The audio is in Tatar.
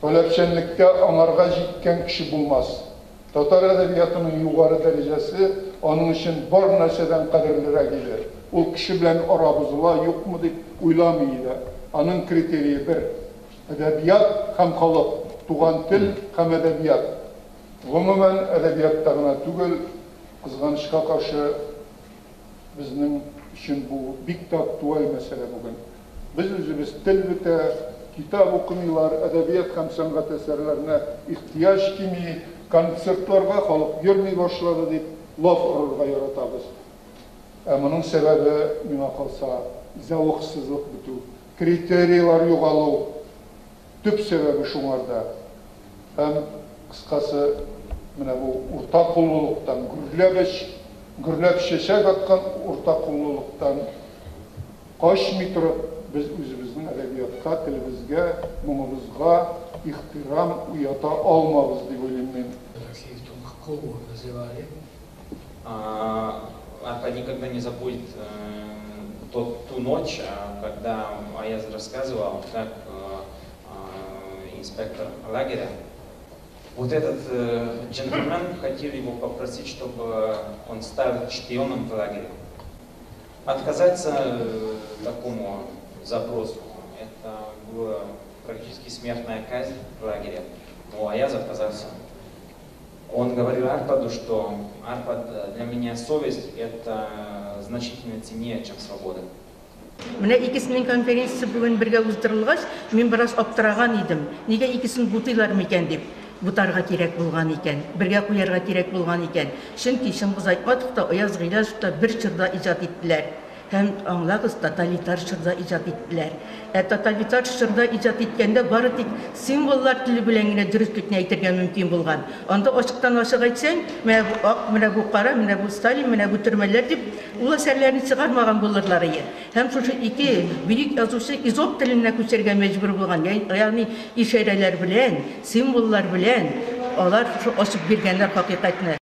Таләпчәнлектә аңарга җиткән кеше булмас. Татар әдәбиятының югары дәрәҗәсе аның өчен бар нәрсәдән кадерлерәк иде. Ул кеше белән ара бозыла, юкмы дип уйламый иде. Аның критерие бер, әдәбият һәм халык, туган тел һәм әдәбият. Гомумән, әдәбиятта гына түгел, кызганычка каршы, безнең өчен бу бик тә актуаль мәсьәлә бүген. Без үзебез тел бетә, китап укымыйлар, әдәбият һәм сәнгать әсәрләренә ихтыяҗ кими, концертларга халык йөрми башлады дип лаф орырга яратабыз. Ә моның сәбәбе, миңа калса, зәвыксызлык бетү, критерийлар югалу. Төп сәбәбе шуңарда. Һәм, кыскасы, менә бу уртакуллылыктан, гөрләп эч, гөрләп чәчәк аткан уртакуллылыктан качмый торып, без үзебезнең әдәбиятка, телебезгә, моңыбызга ихтирам уята алмабыз, дип уйлыйм мин. Архитектуру называли. Арпад никогда не забудет ту ночь, когда Аяз рассказывал, как инспектор лагеря, вот этот джентльмен хотел его попросить, чтобы он стал шпионом в лагере. Отказаться такому запросу, это была практически смертная казнь в лагере, но Аяз отказался. Он говорил Арпаду, что Арпад, для меня совесть это значительно ценнее, чем свобода. Менә икесенең конференциясе бүген бергә уздырылгач, мин бераз аптыраган идем. Нигә икесен бутыйлар микән дип. Бутарга кирәк булган икән, бергә куярга кирәк булган икән. Чөнки Чыңгыз Айтматов та, Аяз Гыйләҗев та бер чорда иҗат иттеләр. Һәм, аңлагыз, тоталитар чорда иҗат иттеләр. Ә тоталитар чорда иҗат иткәндә бары тик символлар теле белән генә дөреслекне әйтергә мөмкин булган. Анда ачыктан-ачык әйтсәң, менә бу ак, менә бу кара, менә бу Сталин, менә бу төрмәләр дип, ул әсәрләрне чыгармаган булырлар ие. Һәм шушы ике бөек язучы изоп теленә күчәргә мәҗбүр булган, ягъни ишарәләр белән, символлар белән алар шушы ачып биргәннәр хакыйкатьне.